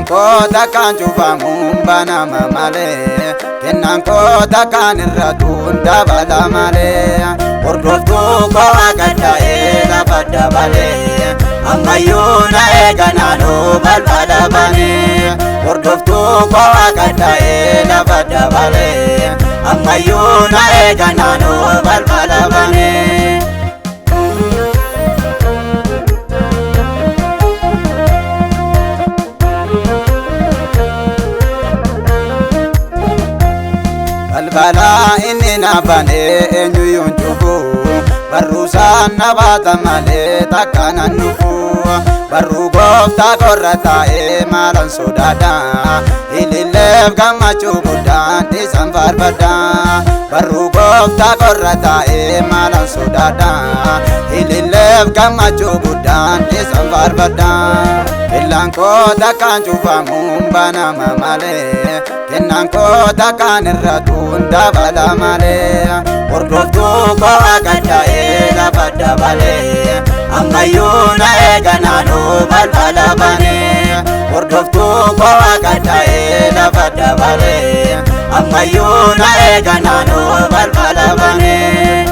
Ballaan koo takkaan cufamuun banama malee, kennaan koo takkaan irratuun dabala malee. Hordoftuu koo akka lafa dabalee, ammayyuu na eega naannoo balbala banee. Hordoftuu koo akka lafa dabalee, ammayyuu na eega naannoo balbala banee. Balbala inni na banee eenyuyyuun cufu, barruusaan na baata malee takka nan dhufu. Barruu gooftaa korra taa'ee maalan sodaadha, ililleef gammachuu guddaan isan faarfadha. Barruu gooftaa korra taa'ee maalan sodaadha, ililleef gammachuu guddaan isan faarfadha. Killaan koo takkaan cufamuun banama malee, kennaan koo takkaan irratuun dabala malee. Hordoftuu koo akka lafa dabalee, ammayyuu na eega naannoo balbala banee. Hordoftuu koo akka lafa dabalee, ammayyuu na eega naannoo balbala banee.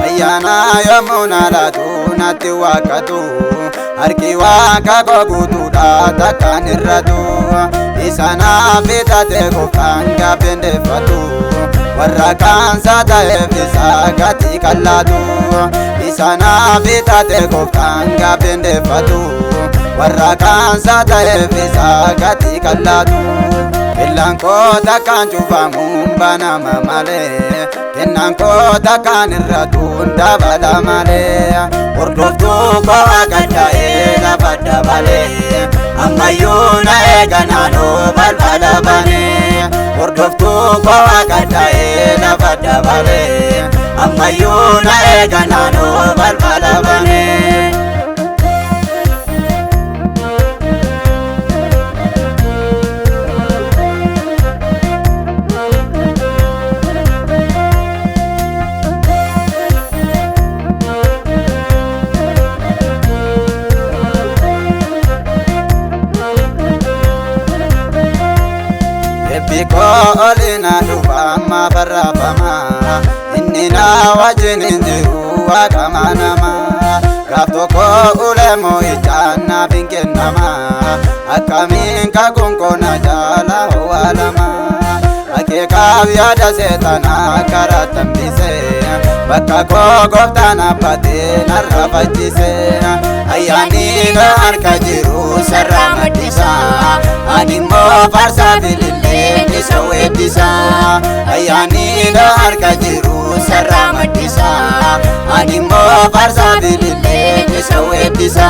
Ayyaana yommuu na laatu natti waaqatu, harki waaqa koo guutuudha takkaan irratu. Isa naaf bitate gooftaan gaafendeeffatu, warra kaansa ta'eef isa gatii kallaatu. Isa naaf bitate gooftaan gaafendeeffatu, warra kaansa ta'eef isa gatii kallaatu. Killaan koo takkaan cufamuun banama malee, kennaan koo takkaan irratuun dabala malee. Hordoftuu koo akka lafa dabalee, ammayyuu na eega naannoo balbala banee. Hordoftuu koo akka lafa dabalee, ammayyuu na eega naannoo balbala banee. Eebbi koo olina dhufa amma barraafama, inni na wajjin hin jiru waaqama nama. Gaaf tokko ulee moo'ichaan naaf hin kennama, akkamiin kakuun koo na jaala owwaalama. Akeekaaf yaada seexanaa karaa tambise, bakka koo gooftaan abbatee narra faccise. Ayyaanni na harka jiru sarara maddisa, ani immoo faarsaa filillee isa weeddisa. Ayyaanni na harka jiru sarara maddisa, ani immoo faarsaa filillee isa weeddisa.